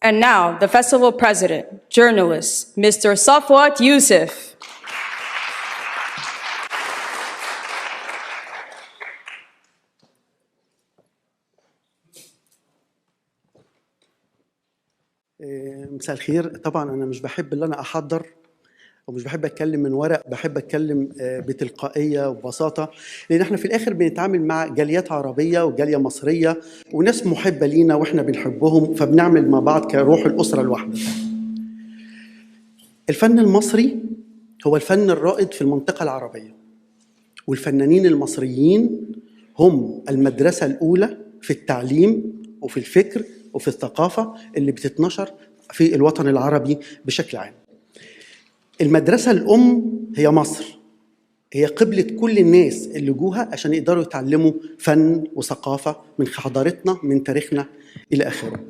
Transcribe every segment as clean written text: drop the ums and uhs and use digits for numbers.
And now, the festival president, journalist, Mr. Safwat Youssef. مساء الخير. طبعا انا مش بحب ان انا احضر ومش بحب اتكلم من ورق، بحب اتكلم بتلقائيه وببساطة، لان احنا في الاخر بنتعامل مع جاليات عربية وجاليه مصرية وناس محبة لينا واحنا بنحبهم، فبنعمل مع بعض كروح الاسرة الواحدة. الفن المصري هو الفن الرائد في المنطقة العربية، والفنانين المصريين هم المدرسة الاولى في التعليم وفي الفكر وفي الثقافة اللي بتتنشر في الوطن العربي بشكل عام. المدرسة الأم هي مصر، هي قبلة كل الناس اللي جوها عشان يقدروا يتعلموا فن وثقافة من حضارتنا، من تاريخنا إلى آخره.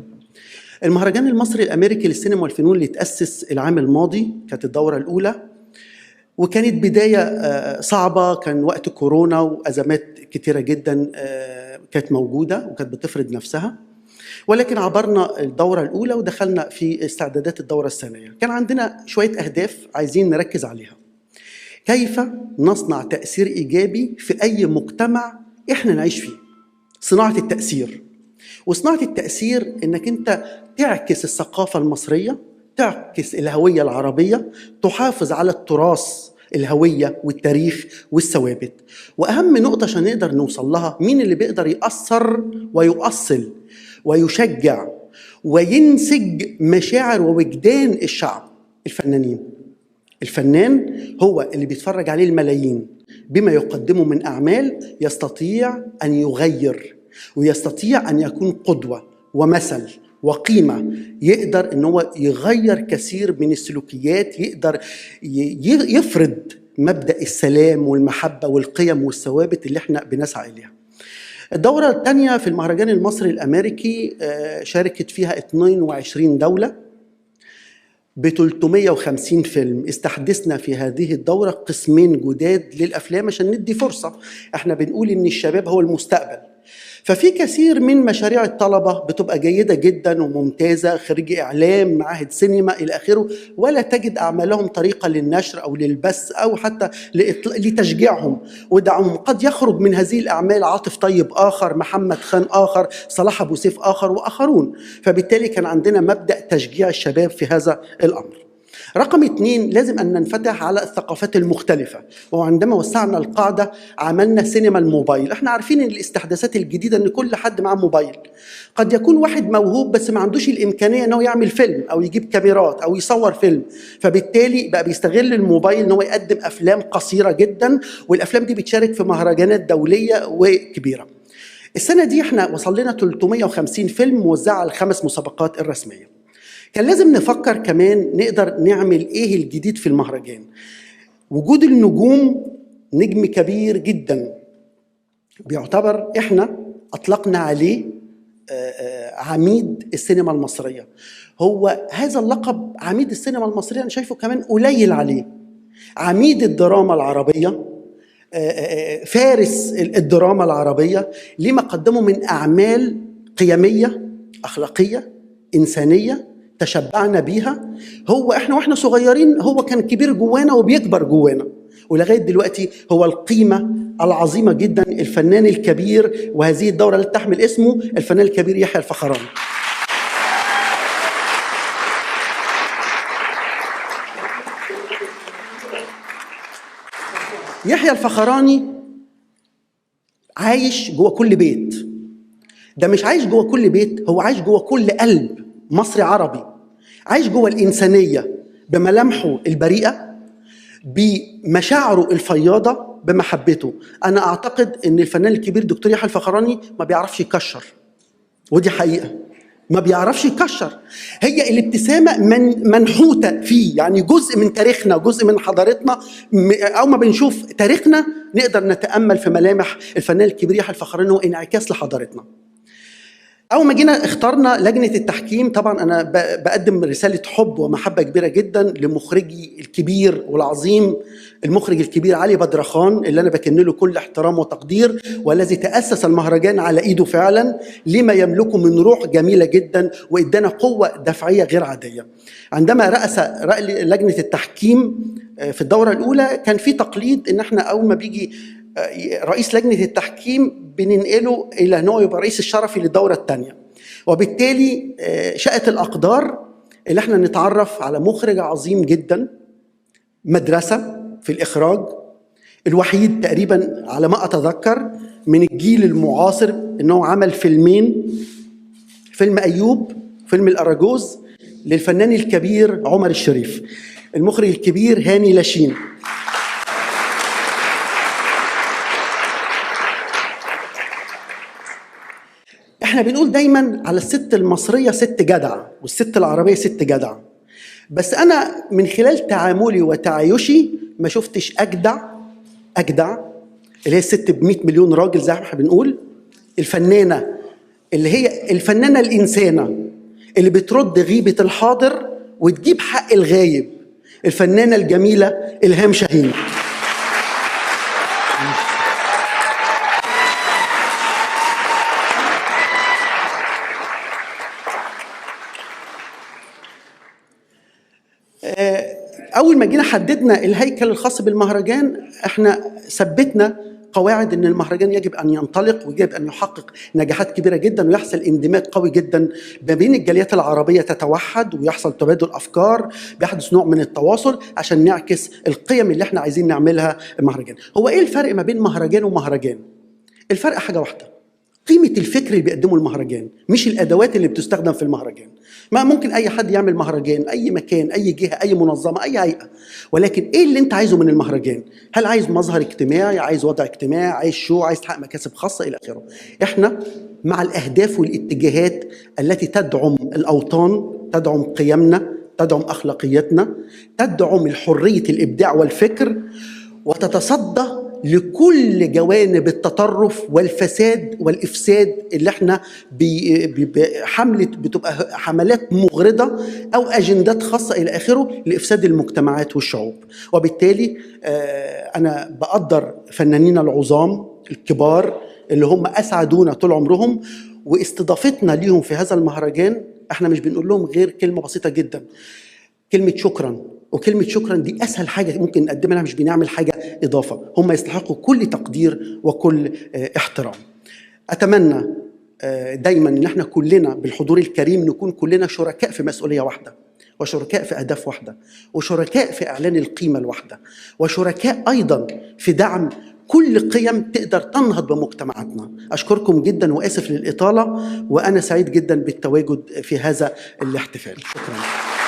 المهرجان المصري الأمريكي للسينما والفنون اللي تأسس العام الماضي كانت الدورة الأولى، وكانت بداية صعبة، كان وقت كورونا وأزمات كتيرة جدا كانت موجودة وكانت بتفرض نفسها، ولكن عبرنا الدورة الأولى ودخلنا في استعدادات الدورة الثانية. كان عندنا شوية أهداف عايزين نركز عليها. كيف نصنع تأثير إيجابي في أي مجتمع إحنا نعيش فيه؟ صناعة التأثير. وصناعة التأثير إنك أنت تعكس الثقافة المصرية، تعكس الهوية العربية، تحافظ على التراث، الهوية والتاريخ والثوابت. وأهم نقطة عشان نقدر نوصل لها، مين اللي بيقدر يأثر ويؤصل ويشجع وينسج مشاعر ووجدان الشعب؟ الفنانين. الفنان هو اللي بيتفرج عليه الملايين، بما يقدمه من أعمال يستطيع أن يغير ويستطيع أن يكون قدوة ومثل وقيمة، يقدر أن هو يغير كثير من السلوكيات، يقدر يفرض مبدأ السلام والمحبة والقيم والثوابت اللي احنا بنسعى إليها. الدورة الثانية في المهرجان المصري الأمريكي شاركت فيها 22 دولة ب 350 فيلم. استحدثنا في هذه الدورة قسمين جداد للأفلام عشان ندي فرصة. احنا بنقول إن الشباب هو المستقبل، ففي كثير من مشاريع الطلبة بتبقى جيدة جدا وممتازة، خريج إعلام، معاهد سينما إلى آخره، ولا تجد أعمالهم طريقة للنشر أو للبث أو حتى لتشجيعهم ودعمهم. قد يخرج من هذه الأعمال عاطف طيب آخر، محمد خان آخر، صلاح أبو سيف آخر، وآخرون. فبالتالي كان عندنا مبدأ تشجيع الشباب في هذا الأمر. رقم 2، لازم أن ننفتح على الثقافات المختلفة، وعندما وسعنا القاعدة عملنا سينما الموبايل. احنا عارفين ان الاستحداثات الجديدة ان كل حد معاه موبايل، قد يكون واحد موهوب بس ما عندوش الإمكانية انه يعمل فيلم او يجيب كاميرات او يصور فيلم، فبالتالي بقى بيستغل الموبايل انه يقدم أفلام قصيرة جدا، والأفلام دي بتشارك في مهرجانات دولية وكبيرة. السنة دي احنا وصل لنا 350 فيلم موزعة على 5 مسابقات الرسمية. كان لازم نفكر كمان نقدر نعمل ايه الجديد في المهرجان. وجود النجوم، نجم كبير جدا بيعتبر احنا اطلقنا عليه عميد السينما المصرية. هو هذا اللقب عميد السينما المصرية انا شايفه كمان قليل عليه. عميد الدراما العربية، فارس الدراما العربية، لما قدمه من اعمال قيمية اخلاقية انسانية تشبعنا بيها. هو احنا واحنا صغيرين هو كان كبير جوانا وبيكبر جوانا، ولغاية دلوقتي هو القيمة العظيمة جدا، الفنان الكبير، وهذه الدورة اللي تحمل اسمه الفنان الكبير يحيى الفخراني. يحيى الفخراني عايش جوه كل بيت. ده مش عايش جوه كل بيت، هو عايش جوه كل قلب مصري عربي، عايش جوه الإنسانية بملامحه البريئة، بمشاعره الفياضة، بمحبته. أنا أعتقد أن الفنان الكبير دكتور يحيى الفخراني ما بيعرفش يكشر، ودي حقيقة، ما بيعرفش يكشر. هي الابتسامة منحوتة فيه، يعني جزء من تاريخنا، جزء من حضارتنا. أو ما بنشوف تاريخنا نقدر نتأمل في ملامح الفنان الكبير يحيى الفخراني، هو انعكاس لحضارتنا. أول ما جينا اخترنا لجنة التحكيم، طبعا أنا بقدم رسالة حب ومحبة كبيرة جدا لمخرجي الكبير والعظيم، المخرج الكبير علي بدرخان، اللي أنا بكن له كل احترام وتقدير، والذي تأسس المهرجان على إيده فعلا لما يملكه من روح جميلة جدا وإدانا قوة دفعية غير عادية. عندما رأس لجنة التحكيم في الدورة الأولى كان في تقليد إن احنا أول ما بيجي رئيس لجنة التحكيم بننقله إلى أنه يبقى رئيس الشرفي للدورة الثانية، وبالتالي شاءت الأقدار اللي احنا نتعرف على مخرج عظيم جدا، مدرسة في الإخراج، الوحيد تقريبا على ما أتذكر من الجيل المعاصر أنه عمل فيلمين، فيلم أيوب، فيلم الأراجوز، للفنان الكبير عمر الشريف، المخرج الكبير هاني لاشين. احنا بنقول دايما على الست المصرية ست جدعة والست العربية ست جدعة، بس انا من خلال تعاملي وتعايشي ما شفتش اجدع اللي هي الست ب100 مليون راجل زي ما احنا بنقول، الفنانة اللي هي الفنانة الإنسانة اللي بترد غيبة الحاضر وتجيب حق الغايب، الفنانة الجميلة إلهام شاهين. أول ما جينا حددنا الهيكل الخاص بالمهرجان، احنا ثبتنا قواعد ان المهرجان يجب ان ينطلق ويجب ان يحقق نجاحات كبيرة جدا ويحصل اندماج قوي جدا ما بين الجاليات العربية تتوحد ويحصل تبادل افكار، بيحدث نوع من التواصل عشان نعكس القيم اللي احنا عايزين نعملها المهرجان. هو ايه الفرق ما بين مهرجان ومهرجان؟ الفرق حاجة واحدة، قيمة الفكر اللي بيقدمه المهرجان، مش الأدوات اللي بتستخدم في المهرجان. ما ممكن أي حد يعمل مهرجان، أي مكان، أي جهة، أي منظمة، أي هيئة، ولكن إيه اللي أنت عايزه من المهرجان؟ هل عايز مظهر اجتماعي، عايز وضع اجتماعي، عايز شو، عايز تحقق مكاسب خاصة إلى آخره؟ إحنا مع الأهداف والاتجاهات التي تدعم الأوطان، تدعم قيمنا، تدعم أخلاقيتنا، تدعم الحرية الإبداع والفكر، وتتصدى لكل جوانب التطرف والفساد والإفساد اللي احنا حملة، بتبقى حملات مغرضة أو أجندات خاصة إلى آخره لإفساد المجتمعات والشعوب. وبالتالي أنا بقدر فنانين العظام الكبار اللي هم أسعدونا طول عمرهم، واستضافتنا ليهم في هذا المهرجان احنا مش بنقول لهم غير كلمة بسيطة جدا، كلمة شكرا. وكلمة شكرا دي أسهل حاجة ممكن نقدمها، مش بنعمل حاجة إضافة. هم يستحقوا كل تقدير وكل احترام. أتمنى دايما إن احنا كلنا بالحضور الكريم نكون كلنا شركاء في مسؤولية واحدة، وشركاء في أهداف واحدة، وشركاء في إعلان القيمة الواحدة، وشركاء أيضا في دعم كل قيم تقدر تنهض بمجتمعاتنا. أشكركم جدا وآسف للإطالة، وأنا سعيد جدا بالتواجد في هذا الاحتفال. شكرا.